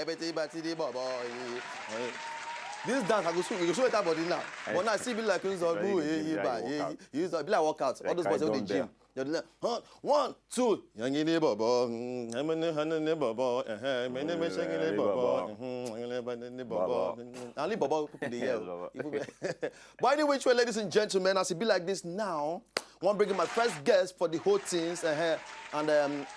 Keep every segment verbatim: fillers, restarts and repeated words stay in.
Betty, Betty, the bobo, eh, eh. This dance, I go show, you go show it body now. But now, see, be like you, you, you, you, you, you, you, you, be like workout. All those boys wey dey gym. They're like, huh? One, two. Yangini bobo, mm, emene hanene bobo, eh, eh, emene meshangini bobo, mm, emene banene bobo, mm, only bobo people dey hear. But any which way, ladies and gentlemen, as it be like this now, I wan bring in my first guest for the whole things, eh, eh, and, um,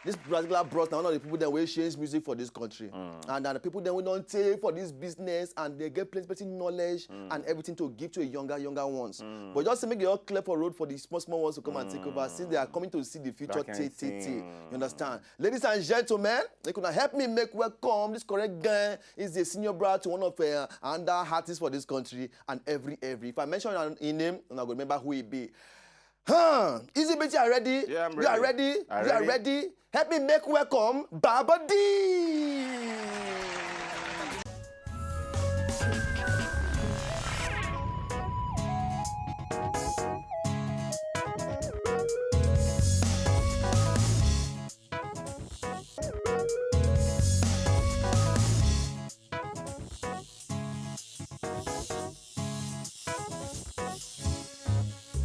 this particular bros na one of the people dem wey change music for this country, and na the people dem wey don tey for this business and they get plenty plenty knowledge and everything to give to a younger younger ones. But just say make they all clear for road for the small small ones to come and take over, since they are coming to see the future. Tey tey tey. You understand? Ladies and gentlemen, make una help me make welcome this correct guy. Is a senior brother to one of, uh, under artists for this country and every every. If I mention him name, una go remember who he be. Huh? Easy Bitty, you are ready? Yeah, I'm ready. You are ready? You are ready? Help me make welcome Baba D.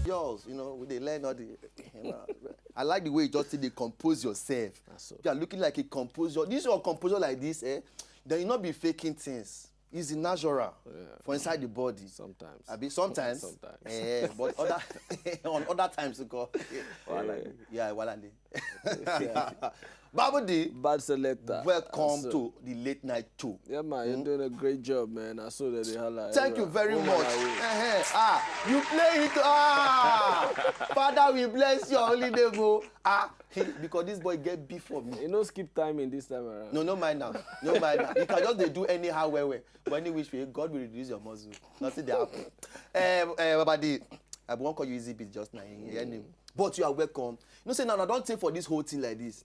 Girls, you know, we dey learn all the, you know, I like the way you just still dey compose yourself. That's so. You are looking like a composure. This your composure like this, eh? Then you not be faking things. It's natural for inside the body. Sometimes. Abi, sometimes. Sometimes. Eh, but other, on other times, you go. Wahala dey. Yeah, wahala dey. Baba D, bad selector. Welcome to the late night show. Yeah, man, you're doing a great job, man. I saw that they holla. Thank you very much. Eh, eh. Ah, you play it. Ah, Father, we bless your holy name, oh. Ah, because this boy get beef for me. You no skip timing this time around. No, no mind now. No mind now. You can just dey do anyhow, well, well. But any which way, God will reduce your muscle. Nothing dey happen. Eh, eh, Baba D, I won't call you Easy Beat just now. But you are welcome. You know, say now I don't take for this whole thing like this.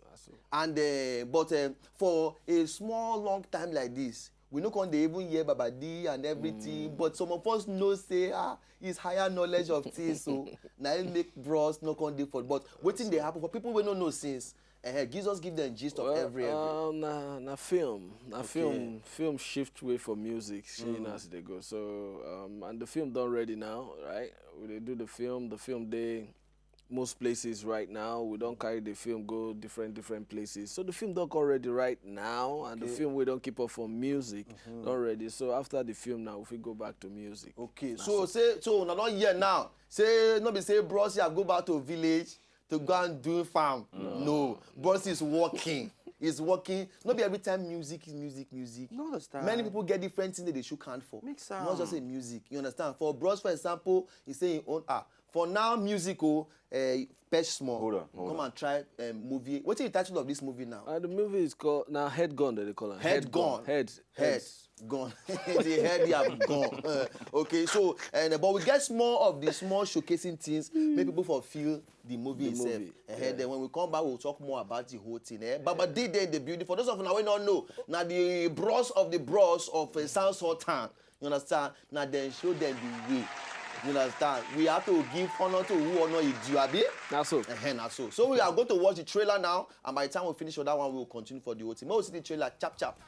And, eh, but, eh, for a small long time like this, we no come dey even hear Baba D and everything. But some of us know say, ah, is higher knowledge of things. So now it make bros no come dey for. But wetin dey happen for people wey no know since? Eh, Jesus give them gist of every, every. Um, na, na film, na film, film shift way for music. Seeing as they go. So, um, and the film done ready now, right? We dey do the film. The film dey most places right now. We don't carry the film go different different places. So the film don't come ready right now, and the film we don't keep up for music don't ready. So after the film now, we fit go back to music. Okay, so say, so una don hear now. Say no be say bros, you have go back to village to go and do farm. No, bros is working. Is working. No be every time music is music, music. No understand. Many people get different things that they should count for. Make sound. Not just say music. You understand? For bros, for example, he say he own, ah, for now music, oh, eh, Pesh Small. Hold on, hold on. Come and try, um, movie. What's the title of this movie now? Uh, the movie is called, now, Head Gone, that they call it. Head Gone. Head. Head. Gone. The head you have gone. Uh, okay, so, and, uh, but we get more of the small showcasing things, make people for feel the movie itself. Then when we come back, we'll talk more about the whole thing. Eh? Baba D dey in the building. For those of you who don't know, now the bros of the bros of, uh, South Sultan. You understand? Now then show them the way. You understand? We have to give honor to who honor is due, abi? Na so. Eh, na so. So we are going to watch the trailer now, and by the time we finish with that one, we will continue for the whole thing. Make we see the trailer, chap chap.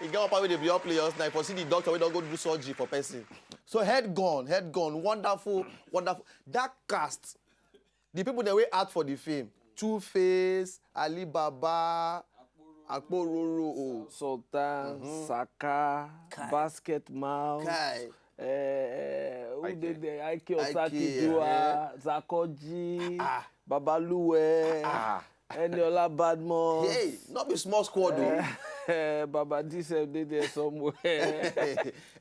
E get one part wey dey be all players, na for see the doctor wey don go do surgery for person. So Head Gone, Head Gone, wonderful, wonderful. That cast, the people dem wey act for the film, Two Face, Alibaba, Akpororo, oh. Sultan, Saka, Kai. Basket Mouth, Kai. Eh, who Ike. Dey there? Ike Osakidua, Ike, eh. Zakoji, Ah. Babaluwe, Ah. Eniola Badmus. Hey, not be small squad, though. Eh. Eh, Baba D sef dey there somewhere.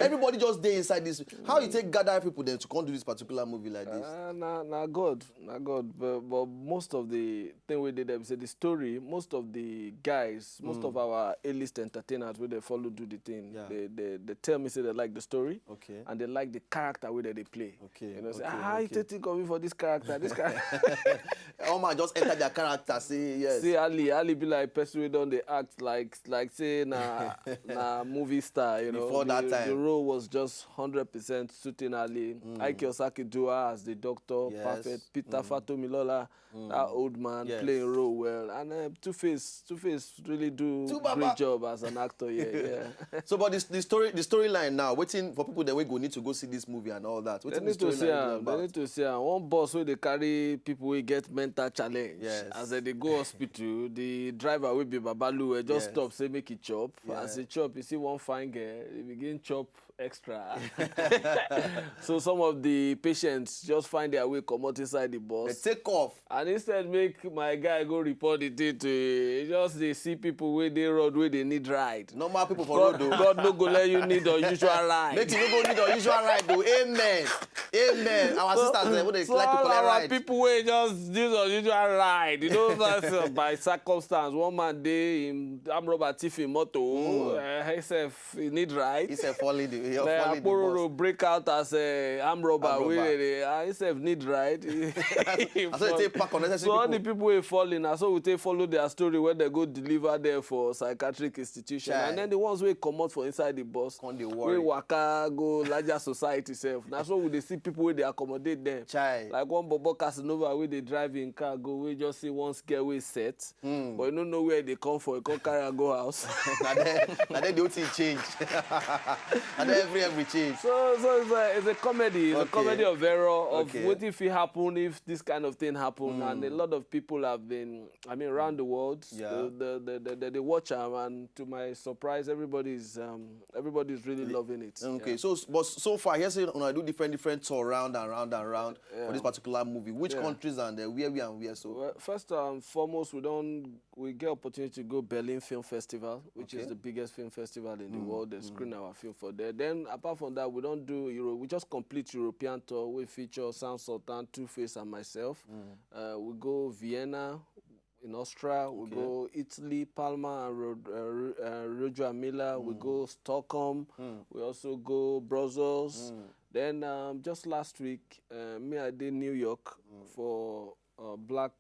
Everybody just dey inside this. How you take gather people then to come do this particular movie like this? Uh, na na God, na God. But, but most of the thing wey dey there be say the story. Most of the guys, most of our A-list entertainers wey dey follow do the thing, Yeah. they, they they tell me say they like the story Okay. and they like the character wey they dey play. Okay, You know, say, okay, ah, how you okay. take think of me for this character? This character. All man just enter their character. Say yes. See Ali, Ali be like person wey don dey act like like say na na movie star. You know, Before the, that time. the role was just hundred percent suiting Ali. Ike Osakidua as the doctor, Yes. perfect. Peter Fatomilola, that old man Yes. playing role well, and uh, Two Face, Two Face really do Two Baba. great job as an actor. Yeah, yeah. So, but this, the story, the storyline now, waiting for people that we go need to go see this movie and all that. They Wetin need the to see storyline am. dey They about? Need to see am. One bus wey dey carry people wey get mental challenge. Yes. As they dey go hospital, the driver wey be Babaluwe just Yes. stop say make e chop. Yeah. As e chop, you see one fine girl, e begin chop extra. So some of the patients just find their way comot inside the They bus. take off. And instead make my guy go report the thing to, he just dey see people wey dey road wey dey need ride. Normal people for God, road, though. God no go let you need unusual ride. Make you no go need unusual ride, though. Amen. Amen. Our sisters, they would So like to all collect our ride. People wey just use unusual ride, you know, that's, uh, by circumstance. One man dey in arm robber thief in motor, uh, himself he need ride. He said falling the, he Like falling the bus. Akpororo break out as a arm robber. Arm Wey robber. dey, uh, himself need ride. I said take pack unnecessary So all the people. People wey fall in, na so we take follow their story when they go deliver them for psychiatric institution. Chai. And then the ones wey comot for inside the bus, Come dey wey worry. Waka go larger society sef. Na so we dey see people wey dey accommodate them. Chai. Like one bobo Casanova wey dey drive im car go, wey just see one girl wey set, but you no know where they come for, you come carry her go house. Na there, na there the whole thing change. Na there every every change. So, so it's a, it's a comedy. It's a Okay. Comedy of error, of Okay. Wetin fit happen if this kind of thing happen, and a lot of people have been, I mean, around the world, Yeah. the, the, the, the, the, they watch am, and to my surprise, everybody's um, everybody's really loving it. Okay, Yeah. So but so far, here's when I do different different tour round and round and round for this particular movie. Which Yeah. Countries and uh, where we and where so? Well, first and foremost, we don't we get opportunity to go Berlin Film Festival, which is Okay. The biggest film festival in the world. They screen our film for there. Then apart from that, we don't do Euro. We just complete European tour. We feature Sound Sultan, Two Face, and myself. Uh, we go Vienna in Austria. We Okay. Go Italy, Palma and Ro- uh, Ro- uh, Reggio Emilia. We go Stockholm. We also go Brussels. Then um, just last week, uh, me I did New York for uh, Black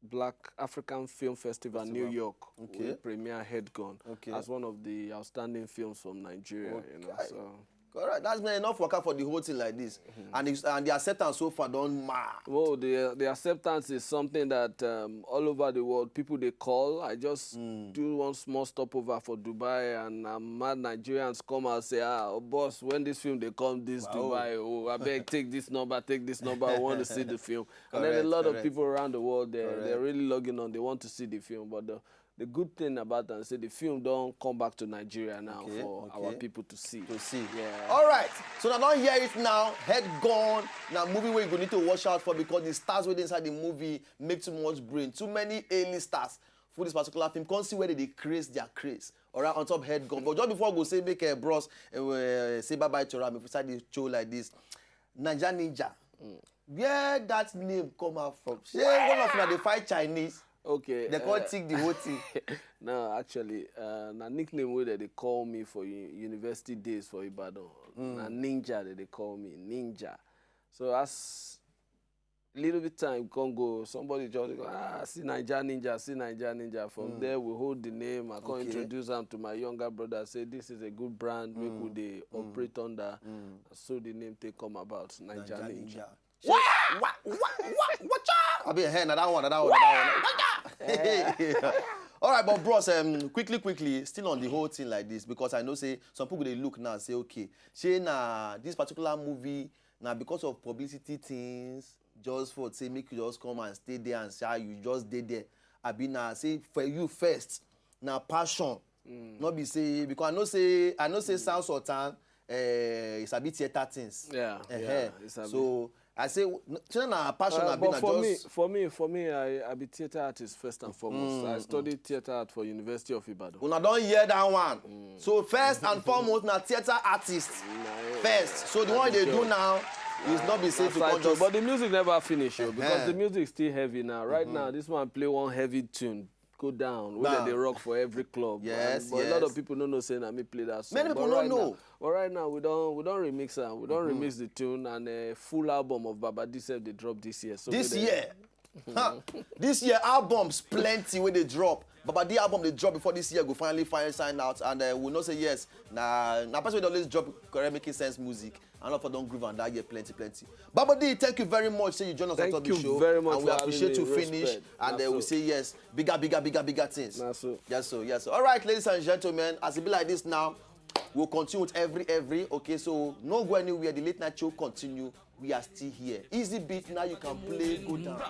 Black African Film Festival, New York. Okay. We premiere Head Gun Okay. As one of the outstanding films from Nigeria. You know, Okay. So. All right, that's not enough work for the whole thing like this, and it's, and the acceptance so far don't mad. Well, the the acceptance is something that um, all over the world people they call. I just do one small stopover for Dubai, and um, mad Nigerians come out say, "Ah, oh, boss, when this film they come this Wow. Dubai, oh, I beg take this number, take this number. I want to see the film." And then a Correct, lot of correct. People around the world, they're, they're Correct. Really logging on. They want to see the film, but the the good thing about am say the film don't come back to Nigeria now Okay, for okay. Our people to see. To see. Yeah. All right. So now don't hear it now. Head gone. Now movie where you go need to watch out for because the stars within inside the movie make too much brain. Too many A-list stars for this particular film. Can't see where they craze their craze. All right, on top Head gone. But just before I go say make a bros, uh, say bye bye to Ram if we start the show like this. Naija Ninja. Where that name come out from? Say one of them they fight Chinese. Okay. They uh, can't take the whole thing. No, actually, uh, na nickname wey dem dey call me for u- university days for Ibadan. Na Ninja dem dey call me, Ninja. So as little bit time come go, somebody just dey go, "Ah, see Naija Ninja, see Naija Ninja." From there, we hold the name. I come Okay. Introduce am to my younger brother, say, "This is a good brand, make we dey operate under." So the name take come about, Naija Ninja. What? What? What? What? What? I mean, hey, another one, another one, another one. All right, but bros, um, quickly, quickly, still on the whole thing like this, because I know say some people they look now and say, "Okay, say na this particular movie now because of publicity things, just for say make you just come and stay there and say how you just did there." I be now say for you first, now passion. Not be say because I know say I know say Sound Sultan, uh, it's a bit theater things. Yeah, Uh-huh. yeah, it's a So I say, n- shey na passion Uh, abi but na for me, just. For me, for me, I, I be theater artist first and foremost. I studied theater art for University of Ibadan. Una don hear that one. So first and foremost na theater artist first. So the one they do now is not be say to Aside come to- just. But the music never finish, oh, because Uh-huh. the music still heavy now. Right now, this man play one heavy tune, "Go Down," wey Down. dem dey rock for every club. Yes, And- but a lot of yes. People no know say na me play that song. Many But people no right know. Now, but right now, we don we don remix am. We don remix the tune and a full album of Baba D sef dey drop this year. So This make dem- year. Huh. This year albums plenty wey dey drop. Baba D album dey drop before this year go finally fire sign out, and uh, we know say yes, na na person wey dey always drop correct making sense music, and all of us don groove am that year plenty plenty. Baba D, thank you very much say you join us on Thank top the you show, very much and we for appreciate you having me. Finish, Respect. And Na uh, we so. Say yes, bigger, bigger, bigger, bigger things. Na so. Yes, so yes. So. All right, ladies and gentlemen, as it be like this now, we'll continue with every every. Okay, so no go anywhere. The late night show continue. We are still here. Easy beat now. You can play, "Go Down."